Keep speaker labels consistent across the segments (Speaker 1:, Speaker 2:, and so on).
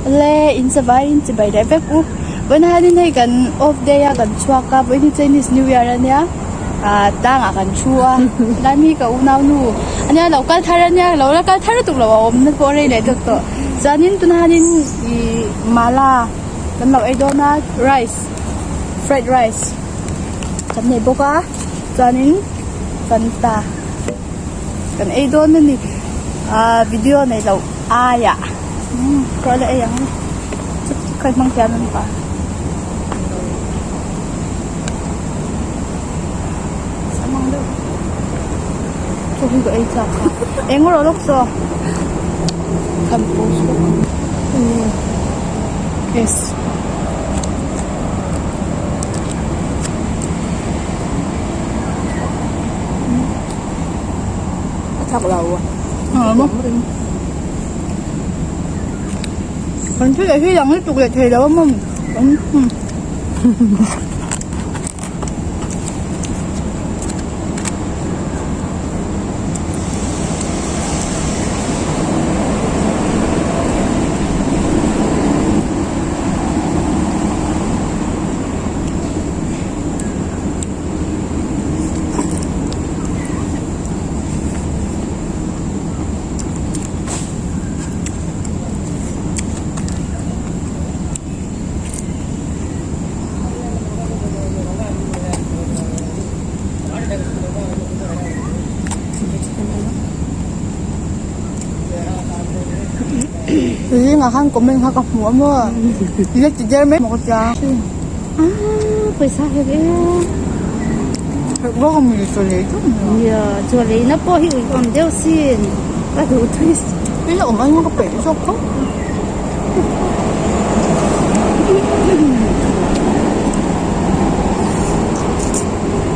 Speaker 1: Le in savai in chibai leh vek u vawiin hianin hei kan off day a kan chhuak a vawiin hi Chinese new year ania ah tlangah kan thu a helai mi hi ka unaunu ania lo kal thar ania lo la kal thar lutuk lo a awm na pawh rei leh deuh tawh chuanin tunah hianin ih mala kan lo ei dawn a rice fried rice kan nei bawk a chuanin fanta kan ei dawn a ni ah video nei loh aiah umm kawr la ei ang khawi hmang hian an pa chaw hi ka ei chak a eng rawh lawk chaw kan post bawk ang yes.
Speaker 2: A thak lo a.
Speaker 1: Kan thil leh hi lang lutuk leh thei lo a maw Zingah khan comment kha ka hmu a maw ila ti der mai maw ka tia.
Speaker 2: Ah pawisa hek e.
Speaker 1: Hek bawk a mi chaw lei deuh mai a.
Speaker 2: Nia chaw lei na pawh hi ui awm deuh sin ka duh thui si.
Speaker 1: Ila awm ang ka peih zawk tho.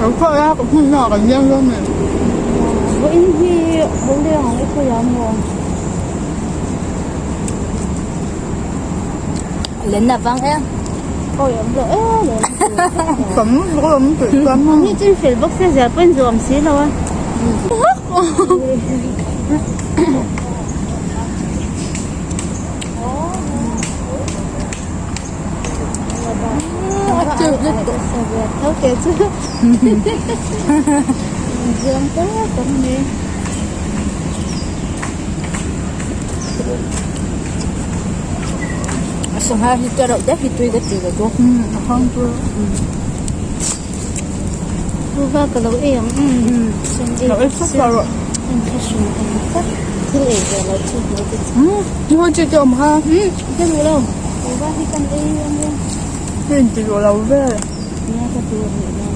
Speaker 1: Lo chhuak la ka hmun ah kan leng dawn a ni.
Speaker 2: Vawiin hi lo leng ang i khawi ah maw. Len a vang em. Awi awm lo e len
Speaker 1: Tam lutuk a awm tih chuan maw.
Speaker 2: Ni chin fel bawk sia ziah pawhin zu awm si lo a. Sangha hi te reuh te hi tui ka ti ve chu.
Speaker 1: Umm a hang chu.
Speaker 2: Kuhva ka lo ei ang umm.
Speaker 1: Lo ei fak ta rawh.
Speaker 2: Thil ei ve lo chu hmuh te chu.
Speaker 1: Umm ni haw chi te awm kha.
Speaker 2: Umm ka duh lo. Kuhva hi kan ei ang e.
Speaker 1: Ka inti duh lo vel.
Speaker 2: Nia ka duh rih lo.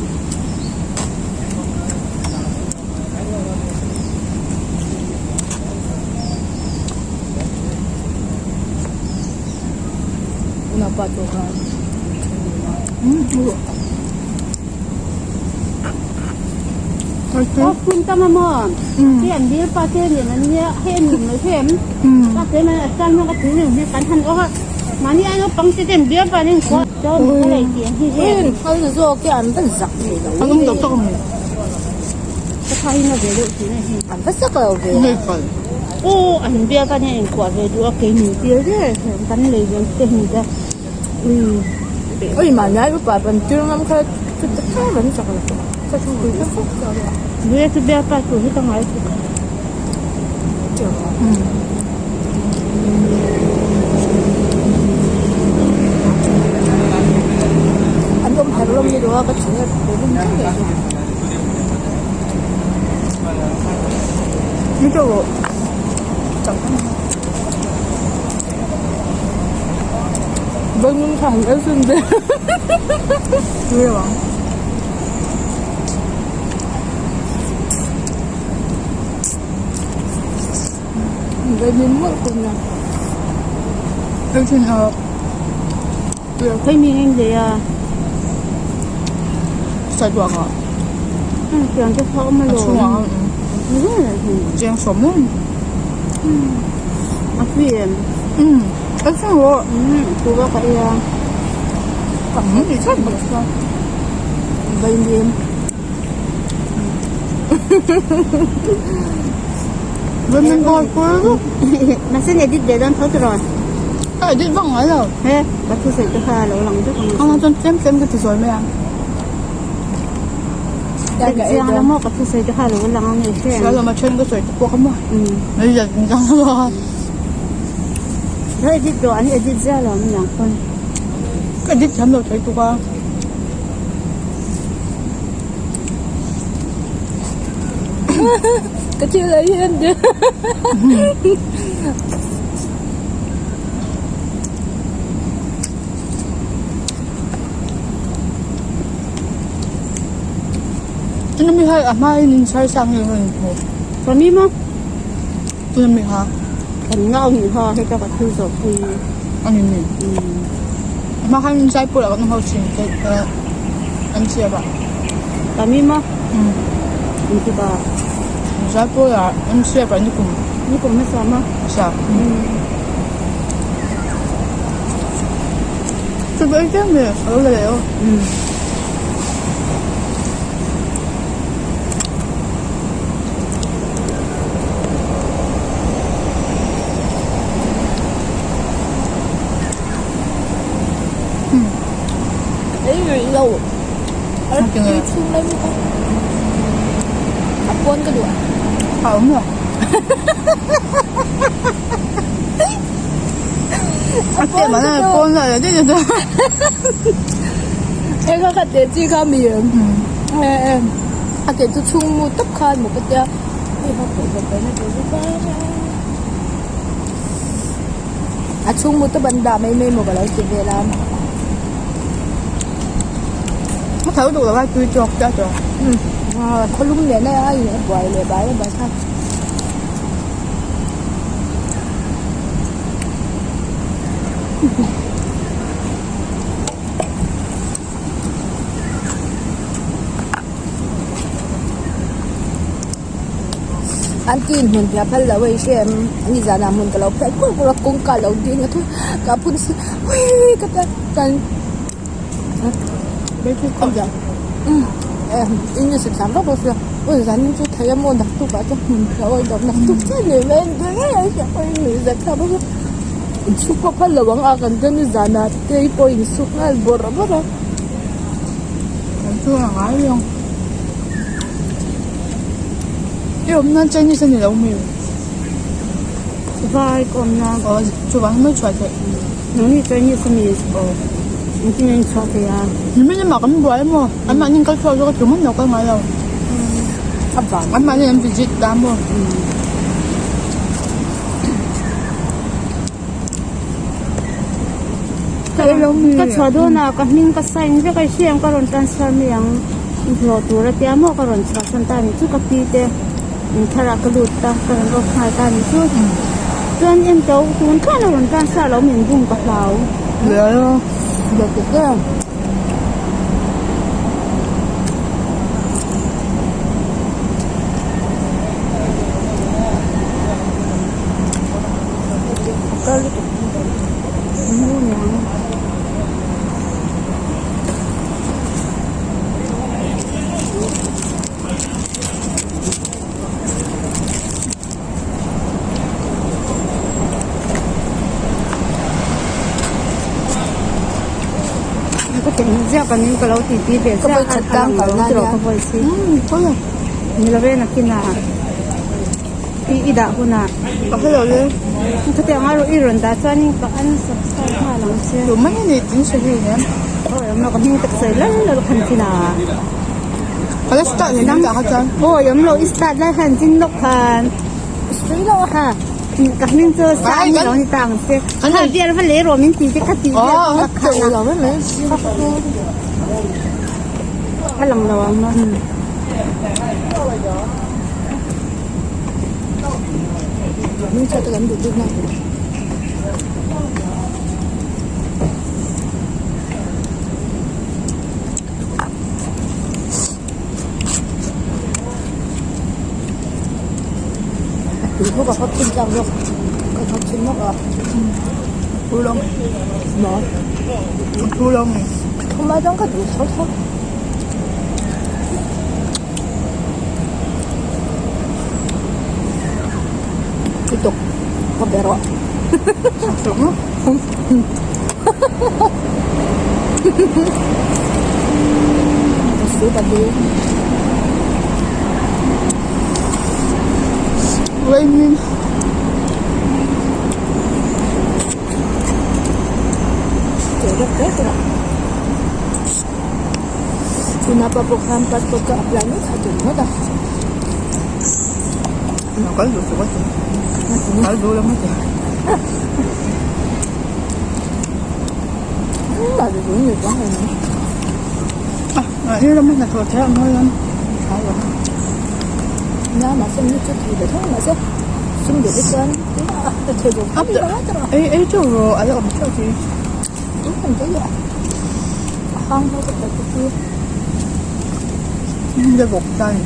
Speaker 1: Unapa chu khan umm
Speaker 2: Aw phun tam a maw hei an dil pa te nen an nia hei an nuam lo them pa te man a tan ka thil nen hi kan han awk a mahni ai naupang te ten bial pa nen khuah chuan ka lei tih ang hi he
Speaker 1: an zawk hi an va zak thei lo an awm tak tak ami
Speaker 2: ka tha hi na ve deuh thin a hei
Speaker 1: an va zak lo ve
Speaker 2: aw an bial pa nen inkuah ve duh a kei min tir der kan lei ve te hi te
Speaker 1: Umm oi mahni ai upa ban tir ngam kha chu tak tak an chak lo ka thu pui vek vek tawh a.
Speaker 2: Nge chu bialpa tur hi ka ngai tuk a.
Speaker 1: An awm her lawm ni lo a ka thin a rim deuh leh chu. Ni tawh rawh. Vâng thẳng em xin về Vui không? Về miếng muộn cùng nè Em xin hợp
Speaker 2: Thấy mình anh gì à?
Speaker 1: Sạch quả hả?
Speaker 2: Ừ, trường cho thọ mà rồi.
Speaker 1: Chiang sống luôn.
Speaker 2: A phiền.
Speaker 1: Ừ, em xin rồi.
Speaker 2: Ừ, cô bác phải
Speaker 1: Cảm gì chắc được sao?
Speaker 2: Vây miếng.
Speaker 1: Vây miếng coi quá.
Speaker 2: Mà xin edit để đón thấu rồi.
Speaker 1: Ka edit vak ngai lo.
Speaker 2: He ka thusawi te kha a lo lang vek ang.
Speaker 1: Ang chuan tlem tlem ka ti zawi mai a.
Speaker 2: Ka chiang la maw ka thusawi te kha a lo lang ang e hre.
Speaker 1: Sual lama then ka sawi te pawh kha maw. Mai zat in chang lo a.
Speaker 2: Ka edit tawh an edit zia lo ang niang pawn.
Speaker 1: Ka edit thiam lo thei tuk a.
Speaker 3: Ka thil ei hi an ti.
Speaker 1: Tuna mi kha a hma in in chhar sang nge rawn hmu.
Speaker 2: Ka mi maw?
Speaker 1: Tuna mi kha.
Speaker 2: Kan ngau nih kha heta ka thil zawh pui.
Speaker 1: A ni mi. A hma khan zai pawh lah kan ho thin an chhiap a.
Speaker 2: Ka mi maw? In ti ba.
Speaker 1: Zai pawh lah an chhiap a nikum.
Speaker 2: Nikum hmasa maw?
Speaker 1: Hmasa. Chu chu ei tlem ve a lo la leh aw.
Speaker 3: Ei rih lo. A tui chhung lai bawk a. A pawn ka duh a.
Speaker 1: A awm lo. A te mah na pawn la leh daih daih.
Speaker 3: Hei kha kha te chi kha mi em. A ke chu chhung mu tawp kha maw ka tia. Hei kha pawh ka paih na tur bawk a. A chhung mu tawp an dah mai mai maw ka lo ti vel a.
Speaker 1: A tho duh lo a tui tawk ta tawh.
Speaker 3: Khawlum nen a in a buai leh bai a bai kha. An ti in hmun hia phal lo a i hre em ani zanah hmun ka lo phel kur kur a kawngka lo ding a thu ka phun si uii ka ta chuan english a thiam vak bawk sia aw zanin chu thei a maw naktuk ah chuan hmun phiah aw dawm naktuk chiah ni mai a ni ngei a hria pawhin nuih zat thlak bawk a insuk pawh phal lo ang a kan chuan nizanah te pawh insuk nghal bawrh bawrh a.
Speaker 1: Kan chu a ngai lo. I awm nan Chinese a ni lo mi?
Speaker 2: Vai ka awm nan.
Speaker 1: Aw chuvang mai chhuah theih.
Speaker 2: Nangni Chinese a mi? Aw engtin nge in chhuah theih a?
Speaker 1: Nimin lamah kan buai emaw anmahni an kal chhuak zawk a tumah an lo kal ngai lo.
Speaker 3: A van.
Speaker 1: Anmahni an visit ta maw?
Speaker 2: Ka chhuah dawnah ka hming ka sign vek a i hriat ang ka rawn transfer mai ang inhlawh tur a tia maw ka rawn chhuah san ta a nih chu ka pi te in tharah ka lut ta ka rawn off nghal ta a nih chu chuan en to tun khan a rawn transfer lo min bum ka hlau.
Speaker 3: Ka vawi khat tang kalna ania.
Speaker 2: I i dah hunah
Speaker 1: Ka hre lo le.
Speaker 2: Khatiang a i rawn dah chuanin ka unsubscribe nghal ang che.
Speaker 1: Duh mai a ni tin hre hlei nen.
Speaker 2: Aw awm lo ka hming tak sawi lal lal khan chin a.
Speaker 1: Ka la start leh lam dah kha chuan.
Speaker 2: Aw awm lo i start lai khan chin lawk khan.
Speaker 3: Sawi lo a.
Speaker 2: Ha ka hming chu sang ni lo ni ta ang che. Kha bial va lei rawh min ti te kha ti bial
Speaker 1: va kha. Aw lo mai mai.
Speaker 2: A lang lo ang maw.
Speaker 3: Hming chhuat kan duh bik na. Tui bawk a khawp chin tlak bawk ka khawp chin bawk a.
Speaker 1: Thu lo mai.
Speaker 3: Maw?
Speaker 1: Thu lo mai.
Speaker 3: Thuma chuan ka duh tho tho. Lutuk ka be rawh. Ka su ta tui.
Speaker 1: Vaimim.
Speaker 3: Tuna pa pawh khan passport ka apply mek a tum ngawt a.
Speaker 1: Kal duh suh ka ti. Kal duh lo ka ti. Mahni lama hnathawh theih ang hian a awm.
Speaker 3: Nia mahse mi chu thei ve tho mahse sum duh te chuan a thei duh khawp mai.
Speaker 1: Ei ei teuh rawh a la awm teuh si.
Speaker 3: A hang ho ka thei te chu.
Speaker 1: Hming bawk ta ni.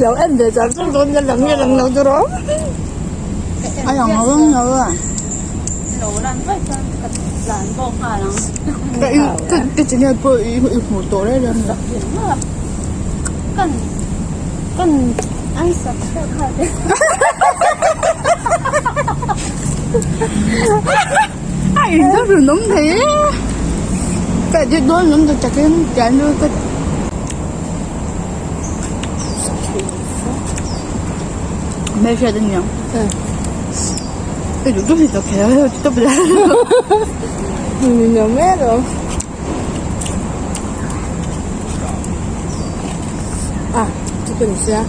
Speaker 3: Lo en ve char char dawn nia lang nge lang lo chu rawh.
Speaker 1: A lang lo ang lo a. Ka channel pawh i hmuh tawh reng reng lo. A in chu rawn awm thei e ka edit dawn lawm ta takin tian chu ka hmelhriat a niang i duh duh hi tak kher a tawp la
Speaker 3: Ni mai alawm a chu ka ni sia.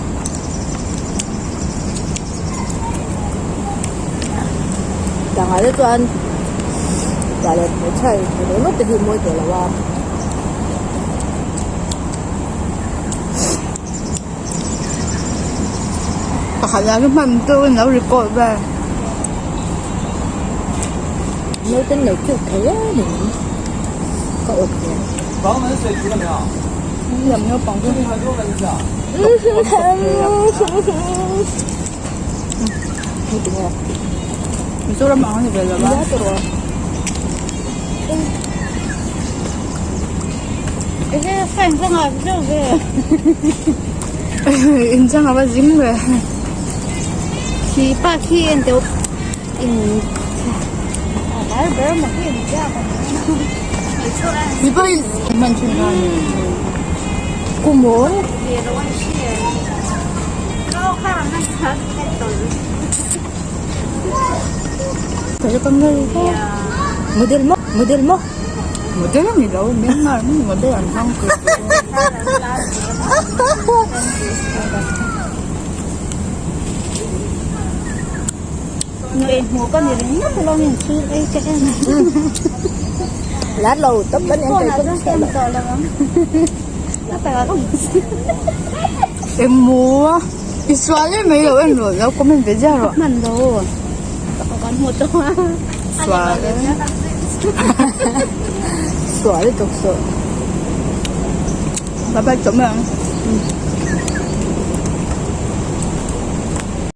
Speaker 3: Dangah te chuan mipa leh hmeichhia inhmu leh ngawt te hi mawi tawh lo a.
Speaker 1: Pakhat lah chu hman tawkin lo record vel.
Speaker 3: Naute an lo cute thei em em ka awt ve.
Speaker 1: Naupang chu. Mizoram ang a ni ve lo a. Inchang a va zing ve. Hman thin kha a ni.
Speaker 3: Kumawn. Model maw model maw.
Speaker 1: Model a ni lo Myanmar model an hmang tur.
Speaker 3: Lá lầu tấm bánh ăn cây cũng sợ
Speaker 1: Em mua i sual em mai lo en rawh lo comment ve ziah rawh. Sual e.
Speaker 3: Sual lutuk suh.
Speaker 1: Bye bye chawm mai ang.